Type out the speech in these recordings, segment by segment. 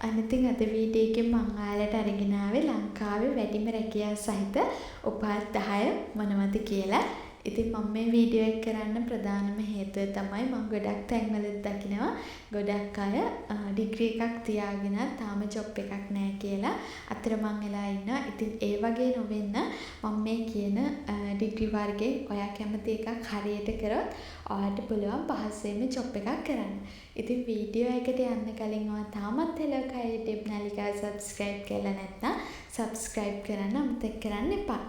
අන්න ඉතින් අද වීඩියෝ එකෙන් මං ඔයාලට අරගෙන ආවේ ලංකාවේ වැඩිම රැකියා සහිත උපාධි 10 මොනවද කියලා. ඉතින් මම මේ වීඩියෝ එක කරන්න ප්‍රධානම හේතුව තමයි මං ගොඩක් තැන්වලදී දකිනවා ගොඩක් අය ඩිග්‍රී එකක් තියාගෙනත් තාම ජොබ් එකක් නෑ කියලා අතරමං වෙලා ඉන්නවා. ඉතින් ඒ වගේ නොවෙන්න මම මේ කියන ඩිග්‍රී වර්ගෙන් ඔයා කැමති එකක් හරියට කරොත් ඔයාට පුළුවන් පහසුවෙන්ම ජොබ් එකක් කරන්න. ඉතින් වීඩියෝ එකට යන්න කලින් ඔයා තාමත් හෙලෝ කයි යූටියුබ් නාලිකාව සබ්ස්ක්‍රයිබ් කරලා නැත්නම් සබ්ස්ක්‍රයිබ් කරන්න අමතක කරන්න එපා.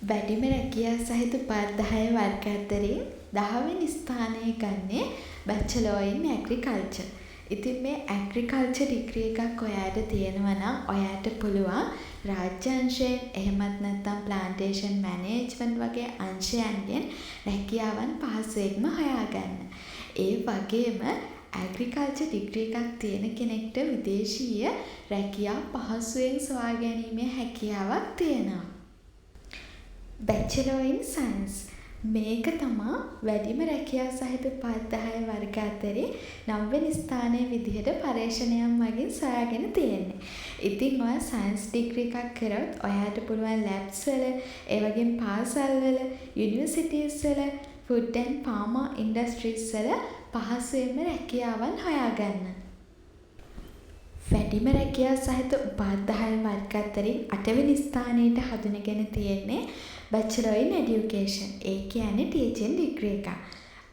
වැඩිම රැකියා සහිත උපාධි 10 වර්ග අතරින් 10 වෙනි ස්ථානය ගන්නේ බැචලර් ඉන් ඇග්‍රිකල්චර්. ඉතින් මේ ඇග්‍රිකල්චර් ඩිග්‍රී එකක් ඔයාට තියෙනවා නම් ඔයාට පුළුවන් රාජ්‍ය අංශයෙන් එහෙමත් නැත්නම් ප්ලාන්ටේෂන් මැනේජ්මන්ට් වගේ අංශයන්ගෙන් රැකියාවන් පහසුවෙන්ම හොයාගන්න. ඒ වගේම ඇග්‍රිකල්චර් ඩිග්‍රී එකක් තියෙන කෙනෙක්ට විදේශීය රැකියා පහසුවෙන් සොයා ගැනීමේ හැකියාවක් තියෙනවා. බැචලර් ඉන් සයන්ස්. මේක තමා වැඩිම රැකියා සහිත උපාධි 10 වර්ග අතරේ නවවෙනි ස්ථානය විදිහට පර්යේෂණයක් මගින් සොයාගෙන තියෙන්නේ. ඉතින් ඔයා සයන්ස් ඩිග්‍රී එකක් කරොත් ඔයාට පුළුවන් ලැබ්ස් වල, ඒ වගේම පාසල් වල, යුනිවර්සිටීස් වල, ෆුඩ් ඇන්ඩ් ෆාමා ඉන්ඩස්ට්‍රීස් වල පහසුවෙන්ම රැකියාවන් හොයාගන්න. වැඩිම රැකියා සහිත උපාධි 10 වර්ග අතරින් අටවෙනි ස්ථානයට හඳුනගෙන තියෙන්නේ බැචලර් ඉන් එඩියුකේෂන්. ඒ කියන්නේ ටීචින් ඩිග්‍රී එකක්.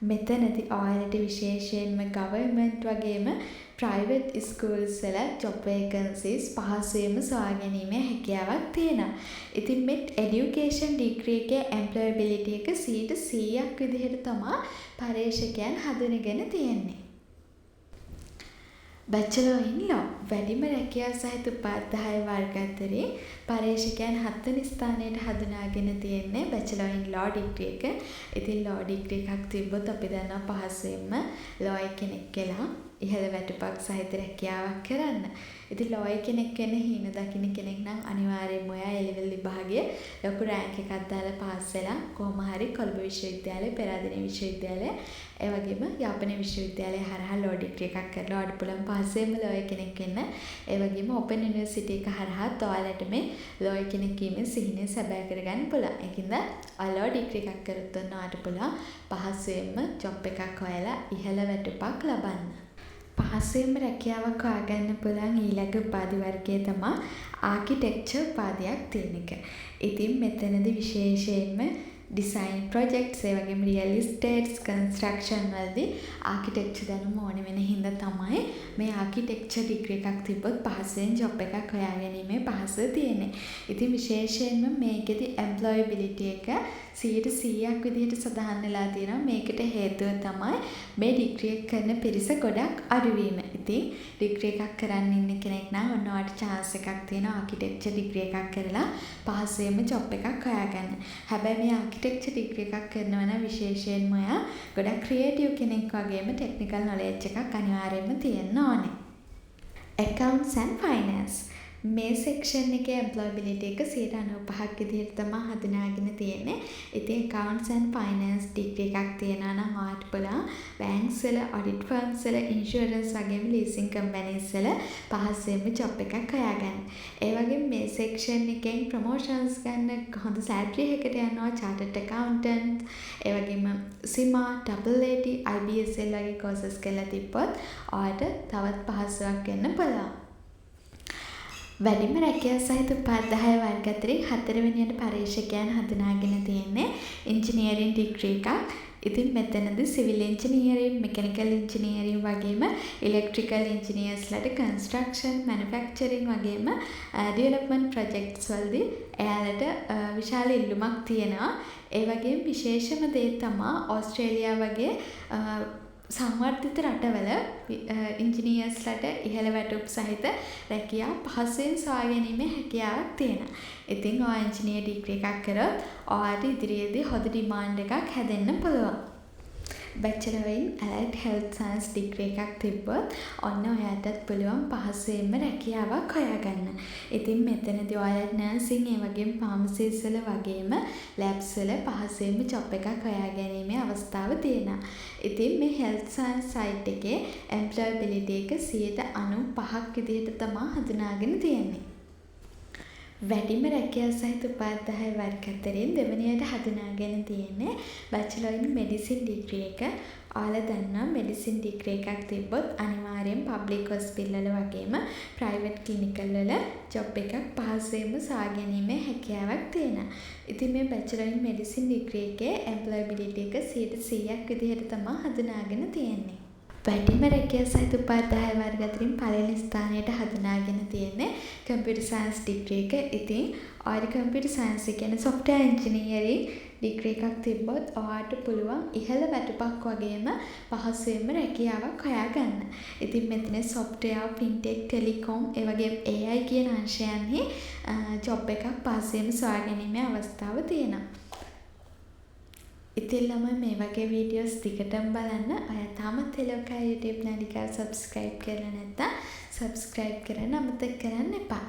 මෙතනදි ඔයාලට විශේෂයෙන්ම ගවර්න්මන්ට් වගේම ප්‍රයිවට් ස්කූල්ස් වල ජොබ් වේකන්සිස් පහසුවෙන්ම සොයා ගැනීමේ හැකියාවක් තියෙනවා. ඉතින් මේ එඩියුකේෂන් ඩිග්‍රී එකේ එම්ප්ලොයබිලිටි එක 100%ක් විදිහට තමා පර්යේෂකයන් හඳුනගෙන තියෙන්නේ. බැචලර් ඉන් ලෝ. වැඩිම රැකියා සහිත උපාධි 10 වර්ග අතරින් පර්යේෂකයන් හත්වෙනි ස්ථානයට හඳුනාගෙන තියෙන්නේ බැචලර් ඉන් ලෝ ඩිග්‍රී එක. ඉතින් ලෝ ඩිග්‍රී එකක් තිබ්බොත් අපි දන්නවා පහසුවෙන්ම ලෝයර් කෙනෙක් වෙලා ඉහළ වැටුපක් සහිත රැකියාවක් කරන්න. ඉතින් ලෝයර් කෙනෙක් වෙන්න හීන දකින කෙනෙක් නම් අනිවාර්යෙන්ම ඔයා ඒ ලෙවල් විභාගය ලොකු රෑන්ක් එකක් දාලා පාස් වෙලා කොහොම හරි කොළඹ විශ්වවිද්‍යාලය, පේරාදෙණිය විශ්වවිද්‍යාලය, ඒ වගේම යාපනය විශ්වවිද්‍යාලය හරහා ලෝ ඩිග්‍රී එකක් කරලා ඔයාට පුළුවන් පහසුවෙන්ම ලෝයර් කෙනෙක් වෙන්න. ඒ වගේම ඕපන් යුනිවර්සිටි එක හරහාත් ඔයාලට මේ ලෝයර් කෙනෙක් වීමේ සිහිනය සැබෑ කරගන්න පුළුවන්. ඒක හින්දා ඔයා ලෝ ඩිග්‍රී එකක් කරොත් ඔන්න ඔයාට පුළුවන් පහසුවෙන්ම ජොබ් එකක් හොයලා ඉහළ වැටුපක් ලබන්න. පහසුවෙන්ම රැකියාවක් හොයාගන්න පුළුවන් ඊළඟ උපාධි වර්ගය තමා ආකිටෙක්චර් උපාධියක් තියෙන එක. ඉතින් මෙතනදි විශේෂයෙන්ම ඩිසයින් ප්‍රොජෙක්ට්ස්, ඒ වගේම රියල් එස්ටේට්ස්, කන්ස්ට්‍රක්ෂන් වලදී ආකිටෙක්චර් දැනුම ඕන වෙන හින්දා තමයි මේ ආකිටෙක්චර් ඩිග්‍රී එකක් තිබ්බොත් පහසුවෙන් ජොබ් එකක් හොයාගැනීමේ පහසුව තියෙන්නේ. ඉතින් විශේෂයෙන්ම මේකෙදි එම්ප්ලොයබිලිටි එක 100%ක් විදිහට සඳහන් වෙලා තියෙනවා. මේකට හේතුව තමයි මේ ඩිග්‍රී එක කරන පිරිස ගොඩක් අඩු වීම. ඉතින් ඩිග්‍රී එකක් කරන්න ඉන්න කෙනෙක් නම් ඔන්න ඔයාට චාන්ස් එකක් තියෙනවා ආකිටෙක්චර් ඩිග්‍රී එකක් කරලා පහසුවෙන්ම ජොබ් එකක් හොයාගන්න. හැබැයි මේ ආකිටෙක්චර් ඩිග්‍රී එකක් කරනවා නම් විශේෂයෙන්ම ඔයා ගොඩක් ක්‍රියේටිව් කෙනෙක් වගේම ටෙක්නිකල් නොලෙජ් එකක් අනිවාර්යෙන්ම තියෙන්න ඕනේ. ඇකවුන්ට්ස් ඇන්ඩ් ෆයිනෑන්ස්. මේ සෙක්ෂන් එකේ එම්ප්ලොයබිලිටි එක 95%ක් විදිහට තමා හඳුනාගෙන තියෙන්නේ. ඉතින් ඇකවුන්ට්ස් ඇන්ඩ් ෆයිනෑන්ස් ඩිග්‍රී එකක් තියෙනවා නම් ඔයාට පුළුවන් බැංක්ස් වල, ඔඩිට් ෆර්ම්ස් වල, ඉන්ෂුරන්ස් වගේම ලීසින් කම්පැනිස් වල පහසුවෙන්ම ජොබ් එකක් හොයාගන්න. ඒ වගේම මේ සෙක්ෂන් එකෙන් ප්‍රොමෝෂන්ස් ගන්න, හොඳ සැලරි එකකට යනවා චාටර්ඩ් ඇකවුන්ටන්ට්, ඒ වගේම සිමා, AAT, IBSL වගේ කෝසස් කරලා තිබ්බොත් ඔයාට තවත් පහසුවක් වෙන්න පුළුවන්. වැඩිම රැකියා සහිත උපාධි 10 වර්ග අතරින් හතරවෙනියට පර්යේෂකයන් හඳුනාගෙන තියෙන්නේ ඉංජිනේරින් ඩිග්‍රී එකක්. ඉතින් මෙතනදි සිවිල් ඉංජිනේරින්, මෙකැනිකල් ඉංජිනේරින් වගේම ඉලෙක්ට්‍රිකල් ඉංජිනියර්ස්ලාට කන්ස්ට්‍රක්ෂන්, මැනුෆැක්චරින් වගේම ඩෙවලොප්මන්ට් ප්‍රොජෙක්ට්ස් වලදී එයාලට විශාල ඉල්ලුමක් තියෙනවා. ඒ වගේම විශේෂම දේ තමා ඕස්ට්‍රේලියාව වගේ සංවර්ධිත රටවල ඉංජිනේර්ස්ලාට ඉහළ වැටුප් සහිත රැකියා පහසුවෙන් සොයා ගැනීමේ හැකියාවක් තියෙනවා. ඉතින් ඔයා ඉංජිනේර් ඩිග්‍රී එකක් කරොත් ඔයාට ඉදිරියේදී හොඳ ඩිමාන්ඩ් එකක් හැදෙන්න පුළුවන්. Bachelor in Allied Health Science degree එකක් තිබ්බොත් ඔන්න ඔයාටත් පුළුවන් පහසුවෙන්ම රැකියාවක් හොයාගන්න. ඉතින් මෙතනදි ඔයාලට නර්සිං, ඒ වගේම ෆාමසිස් වල වගේම ලැබ්ස් වල පහසුවෙන්ම ජොබ් එකක් හොයාගැනීමේ අවස්ථාව තියෙනවා. ඉතින් මේ හෙල්ත් සයන්ස් සයිඩ් එකේ එම්ප්ලොයබිලිටි එක 95%ක් විදිහට තමා හඳුනාගෙන තියෙන්නේ. වැඩිම රැකියා සහිත උපාධි 10 වර්ග අතරින් දෙවැනිවට හඳුනාගෙන තියෙන්නේ බැචලර් ඉන් මෙඩිසින් ඩිග්‍රී එක. ඔයාලා දන්නවා මෙඩිසින් ඩිග්‍රී එකක් තිබ්බොත් අනිවාර්යෙන් පබ්ලික් හොස්පිටල් වල වගේම ප්‍රයිවට් ක්ලිනිකල් වල ජොබ් එකක් පහසුවෙන්ම සොයා ගැනීමේ හැකියාවක් තියෙනවා. ඉතින් මේ බැචලර් ඉන් මෙඩිසින් ඩිග්‍රී එකේ එම්ප්ලොයබිලිටි එක 100%ක් විදිහට තමා හඳුනාගෙන තියෙන්නේ. වැඩිම රැකියා සහිත උපාධි 10 වර්ග අතරින් පළවෙනි ස්ථානයට හඳුනාගෙන තියෙන්නේ කම්පියුටර් සයන්ස් ඩිග්‍රී එක. ඉතින් ඔයාට කම්පියුටර් සයන්ස්, ඒ කියන්නේ සොෆ්ට්වෙයාර් ඉංජිනේරින් ඩිග්‍රී එකක් තිබ්බොත් ඔයාට පුළුවන් ඉහළ වැටුපක් වගේම පහසුවෙන්ම රැකියාවක් හොයාගන්න. ඉතින් මෙතන සොෆ්ට්වෙයාර්, ෆින්ටෙක්, ටෙලිකොම්, ඒ වගේම AI කියන අංශයන්හි ජොබ් එකක් පහසුවෙන්ම සොයා ගැනීමේ අවස්ථාව තියෙනවා. ඉතින් ළමයි, මේ වගේ වීඩියෝස් දිගටම බලන්න ඔයා තාමත් හෙලෝ YouTube නාලිකාව සබ්ස්ක්‍රයිබ් කරලා නැත්නම් සබ්ස්ක්‍රයිබ් කරන්න අමතක කරන්න එපා.